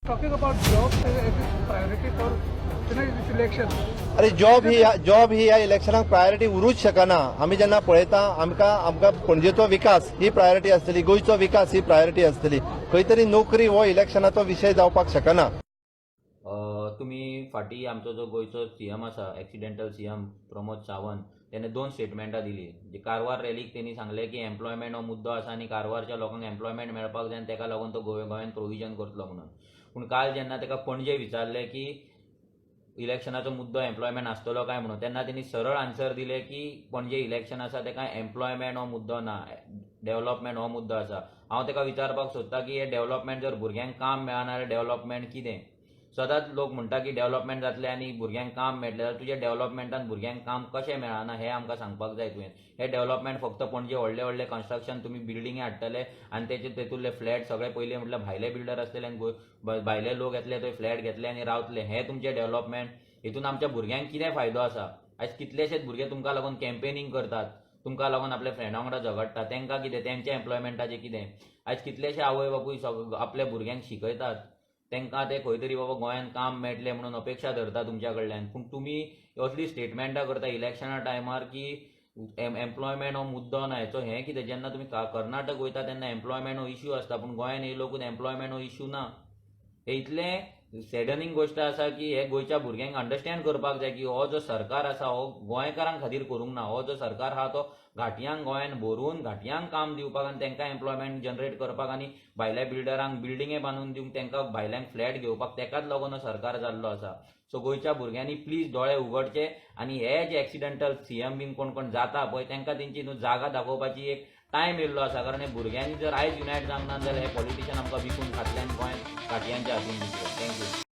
Talking about jobs as a priority for this election. अरे, job ही ह्या इलेक्शनाक priority उरूच शकना. आमी जेन्ना पळयता, आमकां पणजेचो विकास ही प्रायोरिटी आसतली, गोंयचो विकास ही प्रायोरिटी आसतली. खंय तरी नोकरी हो इलेक्शनाचो विशय जावपाक शकना. तुमी फाटीं आमचो जो गोंयचो सीएम आसा, एक्सिडेंटल सीएम प्रमोद सावंत, तेणे दोन स्टेटमेंटां दिली. जे कारवार रॅलीक तेणी सांगलें की एम्प्लॉयमेंट हो मुद्दो आसा आनी कारवारच्या लोकांक एम्प्लॉयमेंट मेळपाक जाय आनी तेका लागून तो गोंयांत प्रोविजन करतलो म्हणून. पूण काल जेन्ना तेका पणजे विचारलें की इलेक्शनाचो मुद्दो एम्प्लॉयमेंट आसतलो काय म्हणून, तेन्ना तेणी सरळ आन्सर दिलें की पणजे इलेक्शन आसा, तेका एम्प्लॉयमेंट हो मुद्दो ना, डेव्हलपमेंट हो मुद्दो आसा. हांव तेका विचारपाक सोदता की हे डेव्हलपमेंट, जर भुरग्यांक काम मेळना जाल्यार डेव्हलपमेंट कितें? सदांच लोक म्हणटा की डेव्हलपमेंट जातलें आनी भुरग्यांक काम मेळटलें, जाल्यार तुज्या डेव्हलपमेंटान भुरग्यांक काम कशें मेळना हें आमकां सांगपाक जाय तुवें. हे डेव्हलपमेंट फक्त पणजे व्हडले व्हडले कन्स्ट्रक्शन, तुमी बिल्डिंगे हाडटले आनी तेचे तेतूंतले फ्लॅट सगळे पयलीं म्हटल्यार भायले बिल्डर आसतले आनी भायले लोक येतले, थंय फ्लॅट घेतले आनी रावतले. हें तुमचें डेव्हलपमेंट? हितून आमच्या भुरग्यांक कितें फायदो आसा? आयज कितलेशेच भुरगे तुमकां लागून कॅम्पेनींग करतात, तुमकां लागून आपल्या फ्रेंडा वांगडा झगडटा. तांकां कितें? तेंच्या एम्प्लॉयमेंटाचें कितें? आयज कितलेशे आवय बापूय आपल्या भुरग्यांक शिकयतात, तांकां ते खंय तरी बाबा गोंयांत काम मेळटलें म्हणून अपेक्षा धरता तुमच्या कडल्यान. पूण तुमी असली स्टेटमेंटां करता इलेक्शना टायमार की एम्प्लॉयमेंट हो मुद्दो ना हेचो. हें कितें? जेन्ना तुमी कर्नाटक वयता तेन्ना एम्प्लॉयमेंट हो इश्यू आसता, पूण गोंयांत येयलो लोकूच एम्प्लॉयमेंट हो इश्यू ना. हे इतलें सॅडनिंग गोश्ट आसा की हे गोंयच्या भुरग्यांक अंडरस्टँड करपाक जाय की हो जो सरकार आसा हो गोंयकारां खातीर करूंक ना. हो जो सरकार आहा तो घाटयांक गोंयांत भरून घाटयांक काम दिवपाक आनी तांकां एम्प्लॉयमेंट जनरेट करपाक आनी भायल्या बिल्डरांक बिल्डिंगे बांदून दिवंक, तांकां भायल्यांक फ्लॅट घेवपाक, तेकाच लागून हो सरकार जाल्लो आसा. सो गोंयच्या भुरग्यांनी प्लीज दोळे उगडचे आनी हे जे एक्सिडेंटल सीएम बीन कोण कोण जाता पळय, तांकां तेंची न्हू जागा दाखोवपाची एक टायम येयल्लो आसा. कारण हे भुरग्यांनी जर आयज युनायट जावंक ना जाल्यार हे पॉलिटिशियन आमकां विकून खातले आनी गोंयांत घाटयांच्या हातीन दितले. Thank you.